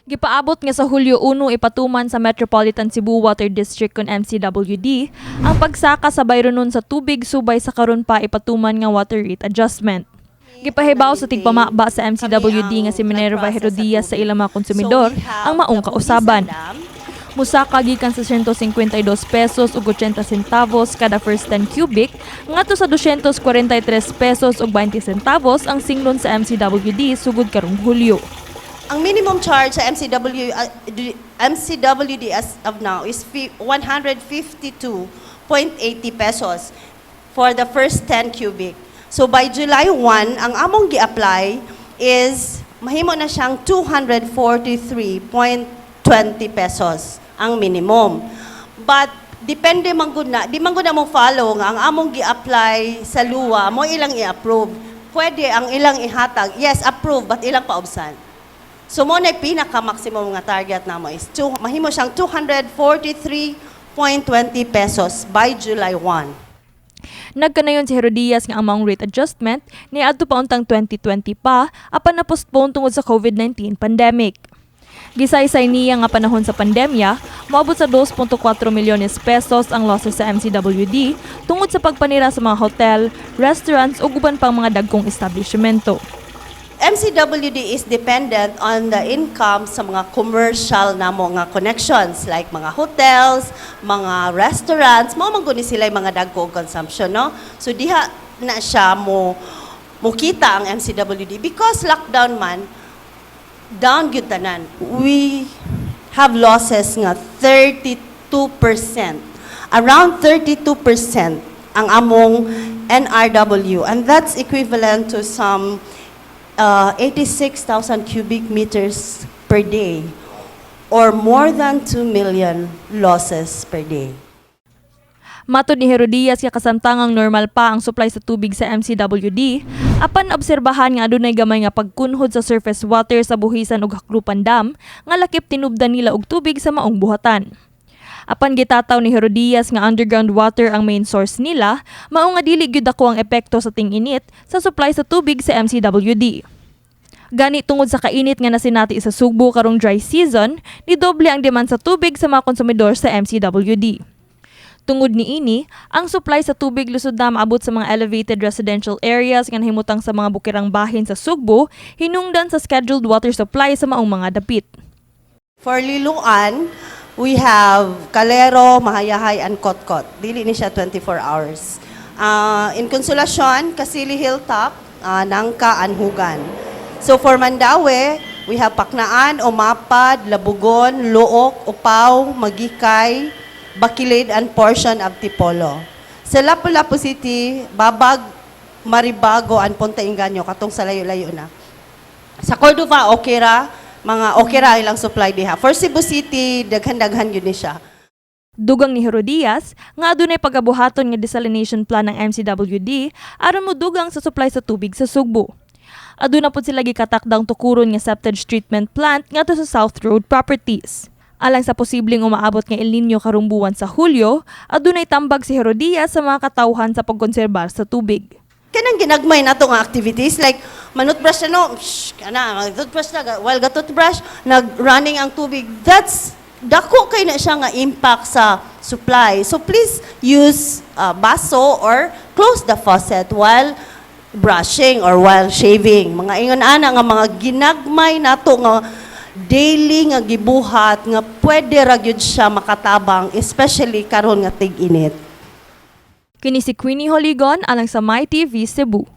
Gipaabot nga sa Hulyo 1 ipatuman sa Metropolitan Cebu Water District kon MCWD ang pagsaka sa bayronon sa tubig subay sa karon pa ipatuman nga water rate adjustment. Gipahibaw sa tigpamaba sa MCWD nga si Minerva Herodias sa ilang mga konsumidor ang maong kausaban. Musaka gikan sa 152 pesos ug 80 centavos kada first 10 cubic ngadto sa 243 pesos ug 20 centavos ang singlon sa MCWD sugod karong Hulyo. Ang minimum charge sa MCWD as of now is 152.80 pesos for the first 10 cubic. So by July 1, ang among gi-apply is mahimo na siyang 243.20 pesos ang minimum. But depende man gud na, di man gud na mo follow nga ang among gi-apply sa LWUA mo ilang i-approve. Pwede ang ilang ihatag, yes, approve, but ilang paubsan. So mo na pinaka-maximum nga target namo is mahimo siyang 243.20 pesos by July 1. Nagkanayon si Herodias nga ang maong rate adjustment niadto pa untang 2020 pa apan na-postpone tungod sa COVID-19 pandemic. Gisaysay niya nga panahon sa pandemya, moabot sa 2.4 milyones pesos ang losses sa MCWD tungod sa pagpanira sa mga hotel, restaurants ug uban pang mga dagkong establishmento. MCWD is dependent on the income sa mga commercial namo nga connections like mga hotels, mga restaurants, mao man gud ni sila yung mga dagko og consumption, no? So diha na siya mo mukita ang MCWD because lockdown man, down gyud tanan. We have losses nga 32%. Around 32% ang among NRW, and that's equivalent to some 86,000 cubic meters per day or more than 2 million losses per day. Matod ni Herodias nga kasamtangang normal pa ang supply sa tubig sa MCWD, apan obserbahan nga adunay gamay nga pagkunhod sa surface water sa Buhisan ug Jaclupan Dam nga lakip tinubdan nila og tubig sa maong buhatan. Apan gitataw ni Herodias nga underground water ang main source nila, mao nga dili gyud dako ang epekto sa ting-init sa supply sa tubig sa MCWD. Gani tungod sa kainit nga nasinati sa Sugbo karong dry season, nidoble ang demand sa tubig sa mga konsumidor sa MCWD. Tungod niini, ang supply sa tubig lusod na maabot sa mga elevated residential areas nga nahimutang sa mga bukirang bahin sa Sugbo, hinungdan sa scheduled water supply sa maong mga dapit. For Liloan, we have Calero, Mahayahay, and Kotkot. Dili ni siya 24 hours. In Consolacion, Casili Hilltop, Nangka, and Jugan. So for Mandaue, we have Paknaan, Umapad, Labugon, Looc, Upao, Maguikay, Bakilid, and portion of Tipolo. Sa Lapu-Lapu City, Babag, Maribago, and Punta Engaño, katong sa layo-layo na. Sa Cordova, okay ra, mga okay ra ilang supply diha. For Cebu City, daghan-daghan gyud ni siya. Dugang ni Herodias nga adunay pagabuhaton nga desalination plant ng MCWD aron modugang sa supply sa tubig sa Sugbo. Aduna pod sila gikatakdang tukuron nga septage treatment plant ngadto sa South Road Properties. Alang sa posibleng umaabot nga El Niño karong buwan sa Hulyo, adunay tambag si Herodias sa mga katawhan sa pagkonserbar sa tubig. Kanang ginagmay nato nga activities like manutbrush na, no, shh, kana toothbrush na while ga toothbrush nag running ang tubig, that's dako kay na siya nga impact sa supply. So please use baso or close the faucet while brushing or while shaving. Mga ingon ana nga mga ginagmay nato nga daily nga gibuhat nga pwede ra gyud siya makatabang, especially karon nga tig-init. Kini si Queenie Holigon alang sa My TV Cebu.